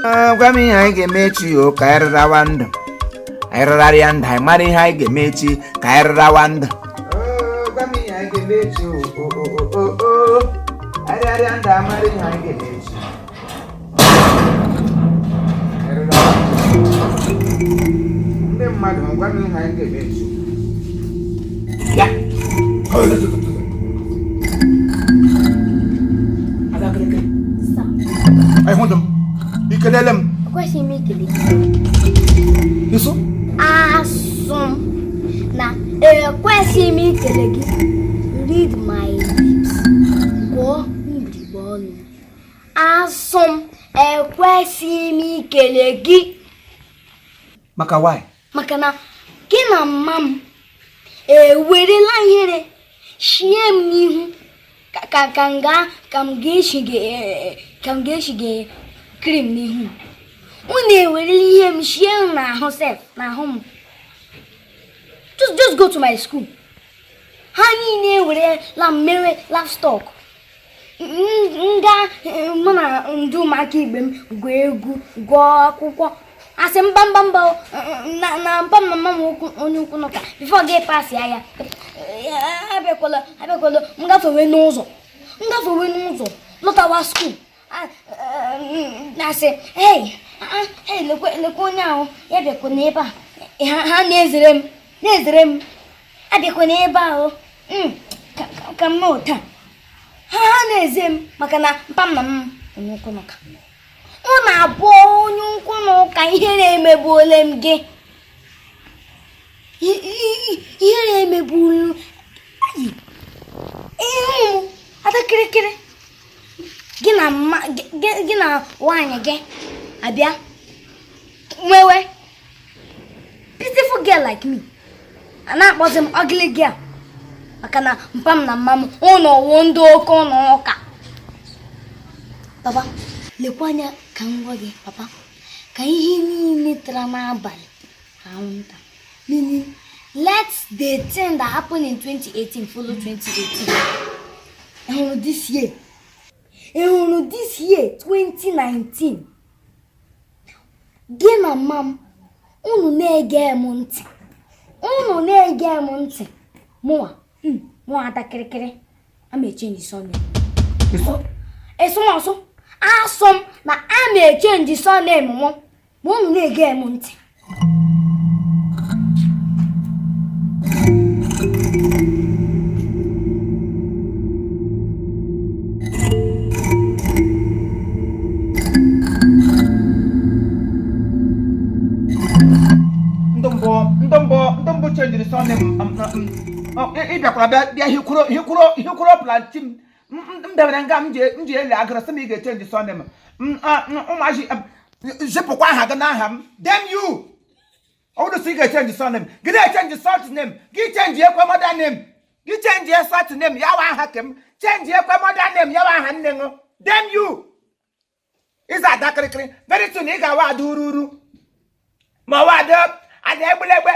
Gwa m ihe anyị ga-eme echi o, ka anyị rịrawa ndụ. Anyị rịrarịa ndụ, anyị mara ihe anyị ga-eme echi ka anyị rịrawa ndụ. Gwa m ihe anyị ga-eme echi o, o, o, o, o, o. Anyị rịarịa ndụ, anyị mara ihe anyị ga-eme echi. Anyị rịrawa ndụ. Ndị mmadụ, gwa m ihe anyị ga-eme echi. Ya. Ada kịrịkịrị. Sir, Anyị hụdụ m. Ikelele m. ekwesịghị m ikele gị. Isu? Asụ m na ekwesịghị m ikele gị. Read my lips. Gụọ mgbirigbe ọnụ. Asụ m ekwesịghị m ikele gị. Maka why? Maka na gị na mma m ewerela ihere shie m n'ihu ka m gaa ka m ga-eshi gị cream n'ihu m. Unu ewerela ihe m shie m n'ahụ sef, n'ahụ m. Just go to my school. Ha niile ewerela m mere livestock. Nga mụ na ndị ụmụaka igbe m gụọ egwu, gụọ akwụkwọ, asị mba mba mba o, na mpa m na mama m onye ukwu nọ ka before gị pass ya ya abịakwala abịakwala. M gafewe n'ụzọ, m gafewe n'ụzọ lọtawa school, na-asị, "Hey, ah, hey, lekwe lekwe onye ahụ ya bịakwa n'ebe a." Ha na-ezere m, na-ezere m, abịakwa n'ebe ahụ. Ka m mee otu a, ha na-eze m maka na mpa m na m onye ukwu nọ ka ọ na-abụ onye ukwu n'ụka. Ihere emegbuole m gị. Ihere emegbulu ayi ihu m. Ada kịrịkịrị, gị na mma gị na nwaanyị gị abịa nwewe beautiful girl like me, a na-akpọzi m ugly girl maka na mpa m na mma m ụnọ wụ ndị oke ụnọ ụka. Papa, lekwa anya ka m gwa gị. Papa, ka ihe niile tara n'abalị ka anwụnta, meaning let the thing that happened in 2018 follow 2018. Ị hụrụ this year, ị hụrụ this year 2019, gị na mma m unu na-ege m ntị, unu na-ege m ntị, mụnwa mụnwa ada kịrịkịrị ama e-change surname. Isu? Esomọsụ asụ m na a na-e-change surname m ma unu na-ege m ntị. Ndụ mbụ, ndụ mbụ, ndụ mbụ chenjiri surname m. Ị bịakwara bịa bịa hikwuru hikwuru hikwuru planti m. M bịara nga m ji ele agụrụ sị m ị ga-e-change surname m. Ụmụazị zipụkwa aha gị n'aha m. Damn you! Ọ bụrụ sị ị ga-e-change surname gị, na-e-change surname gị, change ekwe mother name gị, change surname ya wa aha kem, change ekwe mother name ya wa aha nne ṅụ. Damn you! Ịza ada kịrịkịrị, very soon ị ga-awa ada ururu, ma wa ada ada egbelegbe,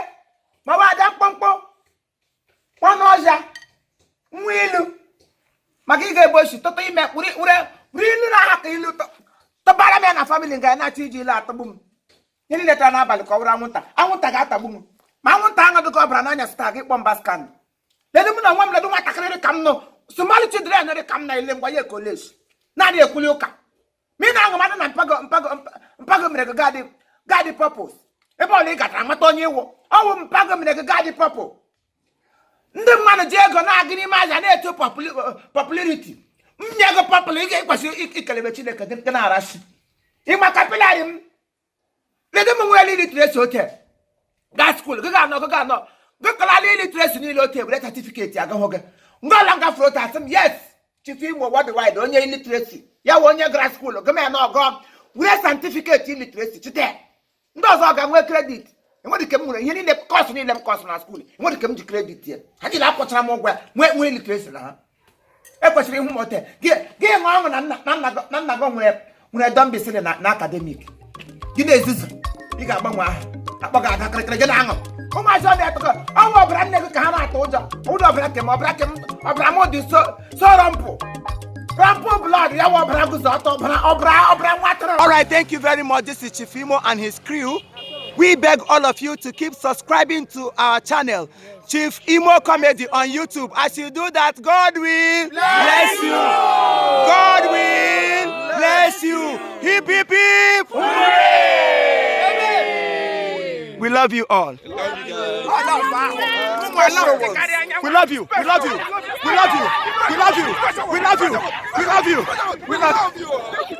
ma wa ada mkpọmkpọ ọnụ ọzọ nwa ilu, maka ị ga-egbochi tụtụ ime were were ilu na aha ka ilu tụbara m ya na family nga ya na-achọ iji ilu atọgbu m. Ihe niile tara n'abalị ka ọ bụrụ anwụnta, anwụnta ga-atagbu m. Ma anwụnta ahụ dịka ọ bara n'anya sịta gị kpọ mba scan. Ledu m na onwe m, ledu nwatakịrị dị ka m nọ, small children dị ka m na-ele ngwa ya ekoleshi na-adị ekwuli ụka ma ị na-aṅụ mmadụ na mpago mpago mpago mere gị gadị gadị purpose ebe ọla ị gatara mata onye ịwụ ọwụ mpago mere gị gadị purple. Ndị mmadụ ji ego na-aga n'ime ahịa na-eto popularity. M nye ego popular, ị ga-ekwesị ikelebe Chineke gị na-arasị ịma capillary m. Ledo m nwere illiteracy ote gaa school, gị ga-anọ, gị ga-anọ, gị kọlala illiteracy niile ote were certificate agahụ gị ngwa ọla m gafere ote asị m yes, Chief Imo worldwide, onye illiteracy ya wụ onye gara school gị ma ya na ọgọ were certificate illiteracy chite. Ndị ọzọ ga-nwee credit. Enwere ike m nwere ihe niile, course niile m course na school, enwere ike m ji credit ya. Ha niile akwụchara m ụgwọ ya. Nwee nwee illiteracy na ha ekwesịrị ịhụ m ote gị gị ṅụọ ọṅụ na nna gị nwere dọmbisiri na academic gị na-ezuzu. Ị ga-agbanwe aha akpọ gị ada kịrịkịrị, gị na-aṅụ ụmụazị ọ na-etọkọ ọnwụ ọbara nne gị ka ha na-atụ ụjọ ụdị ọbara kem, ọbara kem, ọbara m dị so so rọmpụ rọmpụ blood ya wụ ọbara guzo ọtọ, ọbara ọbara ọbara nwa atụrụ. All right, thank you very much. This is Chief Imo and his crew. We beg all of you to keep subscribing to our channel, Chief Imo Comedy on YouTube. As you do that, God will bless you. God will bless you. Hip, hip, hip. Hooray! We love you all. We love you. We love you. We love you. We love you. We love you. We love you. We love you.